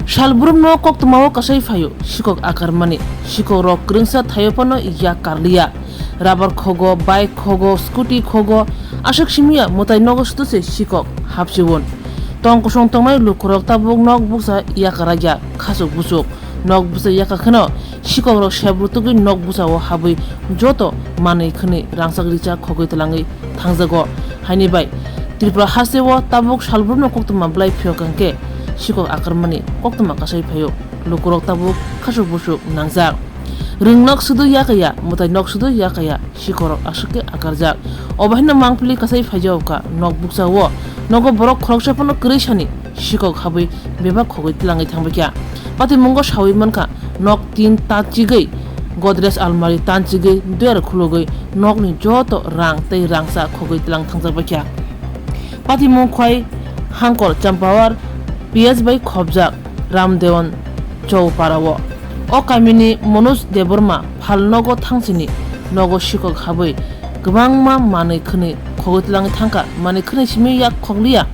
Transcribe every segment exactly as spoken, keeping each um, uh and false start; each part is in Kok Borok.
Salbrumno koktwmao kasai phaio, sikok akarmani. Sikokrok kwrwngsa thaio phano yak karliya. Rubber khogo, bike khogo, scooty khogo, aswk simiya mwtai nogo sudu se sikok hapsiwon. Tong kosong tongnai lukurok tabuk nok buksa yakar ya, khasuk busuk. Nok buksa yaka kheno sikokrok sep rutugwi nok buksa o habwi joto manwi khwnwi rangchak richak khogwi twlangwi thangjago. Haini bai Tripura hasteo tabuk salbrumno koktwma bwlai phiyok hwnkhe sikok akarmani koktwma kasai phaio. Lukurok tabuk khasuk busuk nangjak. Rwng nok sudu yakaya, mwtai nok sudu yakaya, sikokrok aswk khe akarjak. Obo haino mangpili kasai phaijao kha nok buksa o. Nogo borok khoroksa phano kwrwi sani sikok habwi bebak khogwi twlangwi thangbaikha. Patimungo sawi mankha, nok tin tanchigwi, Godrej almari tanchigwi, duar khulugwi nokni joto rang tei rangsa khogwi twlang thangjakbaikha. Patimung khwai Hangkor Champawar P S bai khopjak Ramdewan Chowpara o. O kamini Manoj Debbarma phalnogo thangsini nogo sikok habwi kwbangma manwi khwnwi khogwi twlangwi thangkha. Manwi khwnwi simi yak khokliya,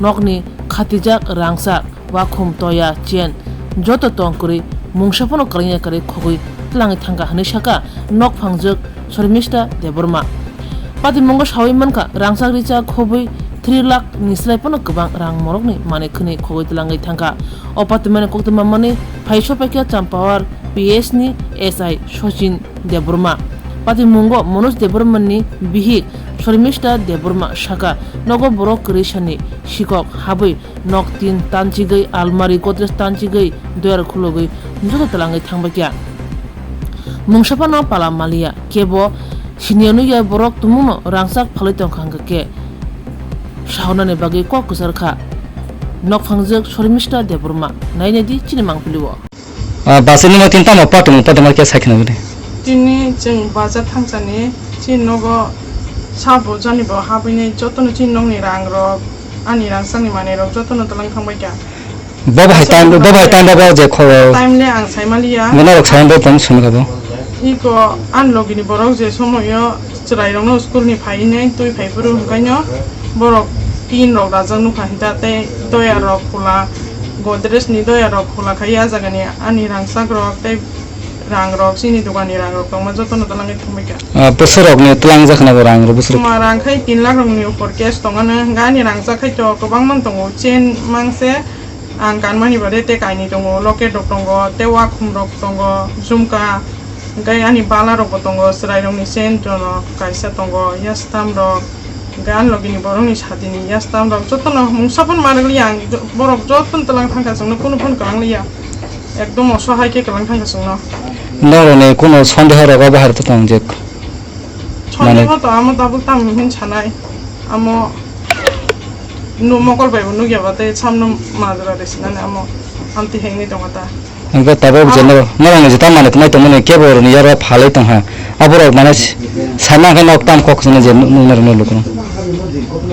nokni khatijak rangchak, wakhum, toya, chen joto tong kwrwi mungsa phano kwrwngya kwrwi khogwi twlangwi thangkha hwnwi sakha nok phangjwk Shormista Debbarma. Patimungo sawi mankha, rangchak richak khobwi three lakh ni slai phano kwbang rang morokni manwi khwnwi khogwi twlangwi thangkha. O patimani koktwma manwi phai sopaikha Champawar P S ni S I Sachin Debbarma. Patimungo Manoj Debbarma ni bihik Shormista Debbarma sakha, nogo borok kwrwi sani sikok habwi nok tin tanchigwi, almari, Godrej tanchigwi, duar khulugwi joto twlangwi thangbaikha. Mungsa phano pala maliya, kebo siniya nukya borok tumungno rangchak phalwi tongkha hwnkhe khe sahornani bagwi kok kwchar kha. Nok phangjwk Shormista Debbarma, nainai di chini mangpili o. Ah, basa nini tin tamo patimung patimung khe sai khna bini. Tini chwng bazar thangsani chini nogo sabo jani bo habwini jotono chini nokni rang rok, ani rangchakni manwi rok jotono twlang thangbai kha. Bo bahai time, bo bahai time bo je khoro. Time le ang sai maliya. Gana rok sai bo pon sunu kabo. Iko an logini borok je somoyo chwrai rokno school ni phai nai twi phai phuru hwnkhaino borok tin rok rajak nukha hinta tei doya rok khula, Godrej ni doya rok khula khai a jaga ni ani rangchak rok tei rang rok chini dogan ni rang rok tongma jotono twlangwi thangbai kha. Ah, bwswk rok ni twlang jakha na bo rang rok bwswk rok? Ma rang khai tin lakh rok ni upor cash tongano hwnkha ani rangchak khai to kwbang man tongo chain mangse ang kanmani bade tei kainwi tongo locket rok tongo tei wakhum rok tongo jumka. Hwnkhe ani bala rok bo tongo, chwrai rok ni chain jono kaisa tongo, yastam rok, hwnkhe ani logi ni borok ni sati ni yastam rok jotono mungsa phano manwi liya ang, borok jotono twlang thangkha chwngno kunu phano kwlang liya, ekdom osohai khe kwlang thangkha chwngno. Norok ni kunu sondeho rok abo hai rok tong je. Sondeho to amo tabuk tamo hin sanai, amo nu mokol bai bo nukya ba tei samno majra de sinani amo amtwi hengni tongo ta. Hingke tabok je norok, norokni jeta manwi tongmani kebo rokni yago phalwi tongha. Aborok mane s-, sana khe nok tam kok sini je nung-, nungnai rokno lukuno.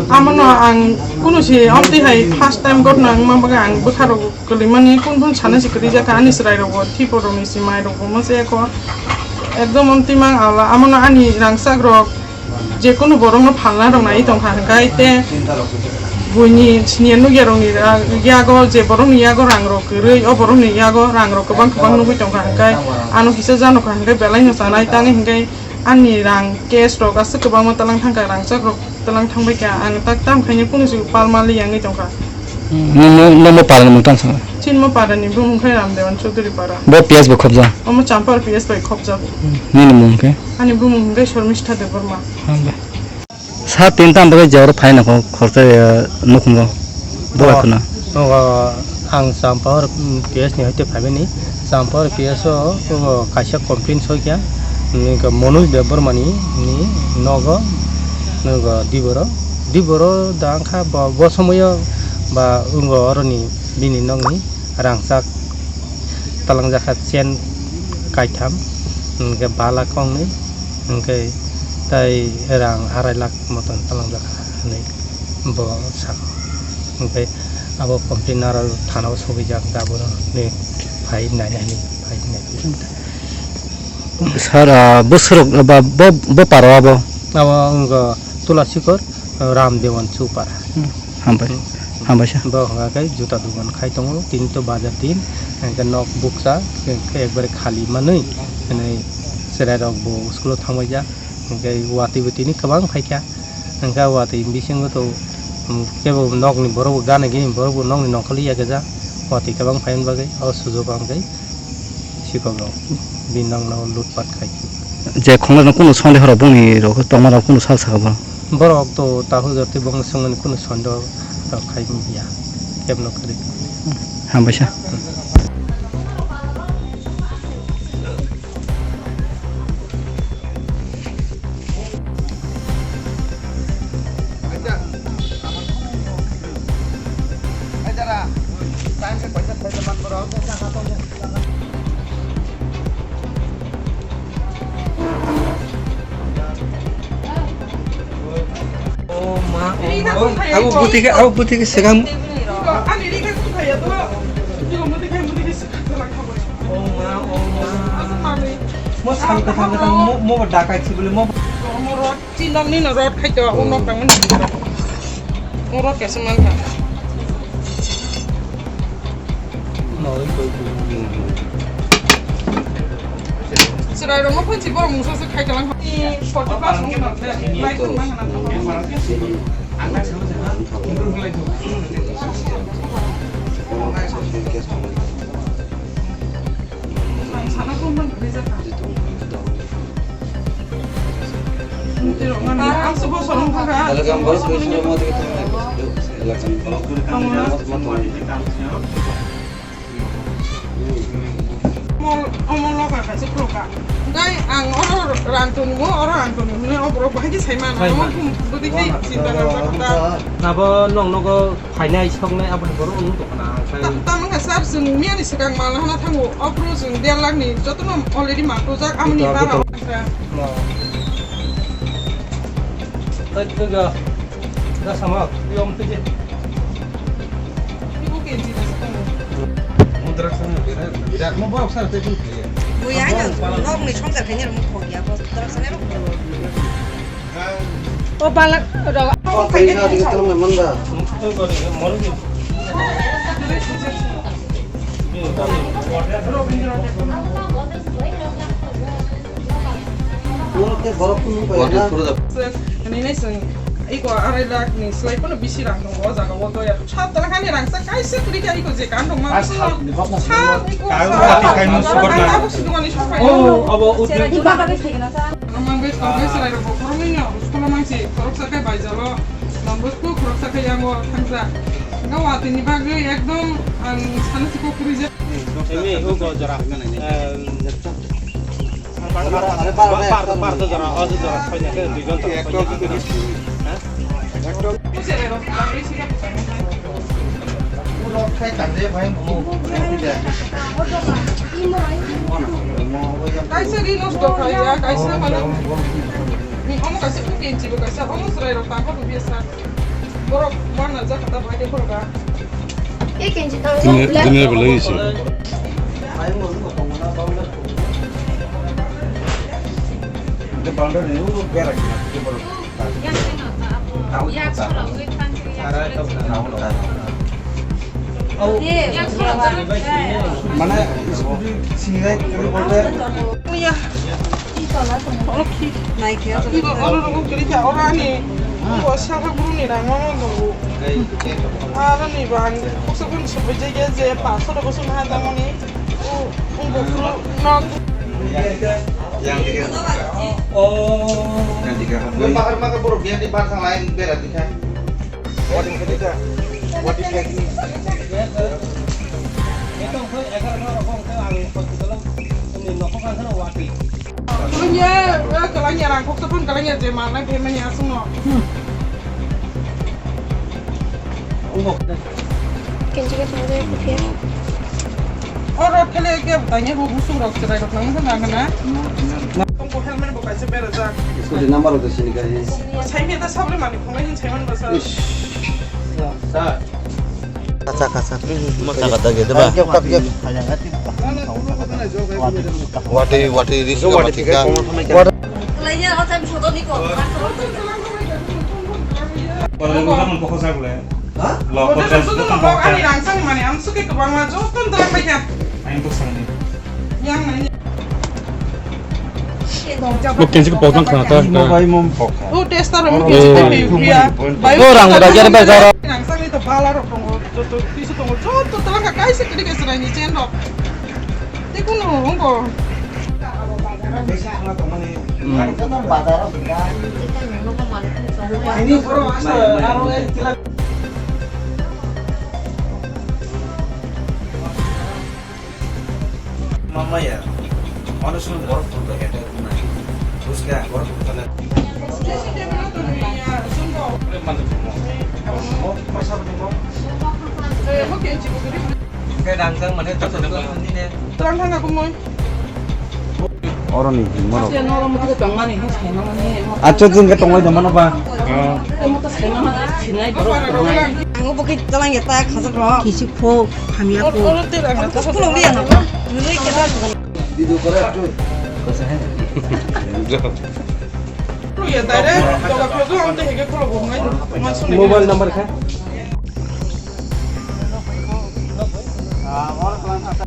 Amono ang kunu si amtwi hai first time ghotna wngma bagwi ang bwkha rok kwlwimani kunu phano sana si kwrwi jakha ani chwrai rokbo thipo rokni si mai rokbo mose ekho ekdom amtwi mang ala amono ani rangchak rok. Jekunu borokno phalna rok nai tongkha hwnkhe tei buini siniya nukya rokni ra-, yago je borokni yago rang rok kwrwi, o borokni yago rang rok kwbang kwbang nugwi tongkha hwnkhe ano kisa janokha hwnkhe belai no chanai tangwi hwnkhe ani rang cash rok aswk kwbangma twlang thangkha, rangchak rok twlang thangbai kha, ang tak tam khaino kunu se palma li yangwi tongkha. Nungno, nungno parani mung tang saka? Chinmo parani bumung khe Ramdewan Chaudhary para. Bo P S bo khobjak? Omo Champar P S bai khobjak. Nini mung khe? Ani bumung hwnkhe Shormistha Debbarma. Hambai. Sa tin tam bagwi je oro phai nangkho khorsa, eh, nukhungo. Bo Oh. Khna. Oh, ang Champar, mm, P S ni hoite phaibani. Champar P S o, oh, kaisa complaint soikha. Nini khe Manoj Debbarma ni, ni nogo, nogo diboro. Diboro da wngkha bo, bo somoyo ba wngkha oroni bini nokni rangchak twlangjakha chain kaitham, hwnkhe bala kongnwi, hwnkhe tei rang arai lakh moton twlangjakha hinwi bo sakha. Hwnkhe abo complain aro thana o sogwijak, da boroni phai naina hinwi phai naina. Sir, ah, bwswrok, ba, bo, bo paro abo? Abo wngkha Tulasikor, Ram Dewan Chupara. Hmm, hambai. Hmm. Hambaisa. Bo hwnka khe juta dogan khai tongo, tini to bazar din, hwnka khe nok bukcha, hwnka khe ekbare khali manwi, hwnwi chwrairok bo school o thangbaijak, hwnka khe watwi bo tini kwbang phaikha, hwnka khe watwi bisingo to, um, kebo nokni borok bo gana gini borok bo nokni nongkhorli ya khe ja, watwi kwbang phaimani bagwi o sujok ang khe. Sikok rok bini nokno lutpat khai. Je khongnai no kunu sonde horo boni rok tongma rok kunu sal saka bo. Borok to tahu jor tei bongni songmani kunu sonde rok khai ya. Kebno kari. Hambaisa. Oh, ma, oh, ma. Abo buti ke, abo buti ke segam. Oh, ma, oh, ma. Mo sam ka thang ka thang, mo, mo ba dakai si bole, mo. Tin nok ni no rot khai to, o nok tang mani. O rot kaisa man kha. Chwrai rok no phunchi borok mungsa se khai kalang. Ni forty plus wng na le, lai thang man na thang. Ang sana ko man bejak. Omo loka kaisa proka. Ngai ang oro rang tongo, oro rang tongo hwnwi o borok bahai khe sai mano. Sai mano. Bwdwi khe chinta nang jakha ta. Nabo nong nogo phainai soknai aboni borok wng tongkha na. Tamo khe sir, chwng miyani swkang mal hana thango. O phuru chwng der lakh ni jotono already ma tujak, amoni bara. Tei twiga da sama yom tiji. Ibu kenji da sama. Mudra sama birak birak mo borok sar tei twi kaya. Buya no nok ni songkar kanya mo khogya bo drak sana ro. O balak ro. Nini sing iko arai lakh ni slai pono bisi rang tongo o jaga o doya. Sab tala kani rang sa kaisa kuri ka iko je kan dong ma. Sab iko. Abo si dongani sopai. Oh, abo uti. Mang bai song bai serai rok bokhorok ni no school o mangsi khoroksa khe baijalo. Mang bo school khoroksa khe yango thangsa. Nga watwi ni bagwi ekdom ang sana siko kuri je. Emi ugo jora. Bar bar jora, o jora soi na khe dui ghonta. Ekdom. Ha? Ekdom. Kaisa ri nosto khaiya, kaisa mane. Omo kaisa kuki inchi bo kaisa, omo chwrai rok tangkha bo biya sa. Borok wana jak kata bai de khoroga. Ek inchi tang. Dune, dune bo lagi si. Mane, singai kiri bolte. Oro rogo kiri kha, oro ani, bo saka guru ni rang ma ma tongo. Aro ni bang, kosok gun sobai jai je, je, pa, soto bosu ma ta mani. Yang tiga. Oh. Yang tiga. Bahar maka borok biar di bar sang lain berat di kan. What is it? What is it? Kalanya, kalanya rang kok telepon kalanya je mana payment ya semua. Kenji ke tunggu deh, oke. Oro thele ke tanya bu busung rok cherai rok nang nang na. Tong ko helmet bo kaisa bera jak. Scooty number rok sini ka he. Sai me ta sabri mani khongai hin sai man basa. Sir. Kacha kacha. Mo ta kata ge deba. Kap kap kap. Wati wati ris wati ka. Lainya o time sodo ni ko. Wala mo mo ko sa gule. Lo, lo, lo, lo, lo, ani rang sang mani, ang suke kwbangma joto dwlang bai kha. Ang to sangni. Yang nai. Bo kensi ko potang khana ta. Mo bai mom pokha. O testa ro mo kensi ko priya. Bo rang da jar bai jar. Rang sang ni to bala ro tongo, joto kisu tongo, joto dwlang kha kaisa kiri kaisa nai ni chen ro. Tei kunu wngkha. Mamaya, মানুষের বরফ তুলতে এটা নাই। বুঝলে, বরফ তুলতে না। Oroni himoro. Acho jing ke tonglai dama no ba. Ang bo ke talang ya ta khajak ro. Kisi pho hamya pho. Oro te rang na ta. Khulok liya na ba. Nui ke ta. Video kore ektu. Khulok ya direct. Toga khulok ang te hege khulok bo ngai. Mobile number kha.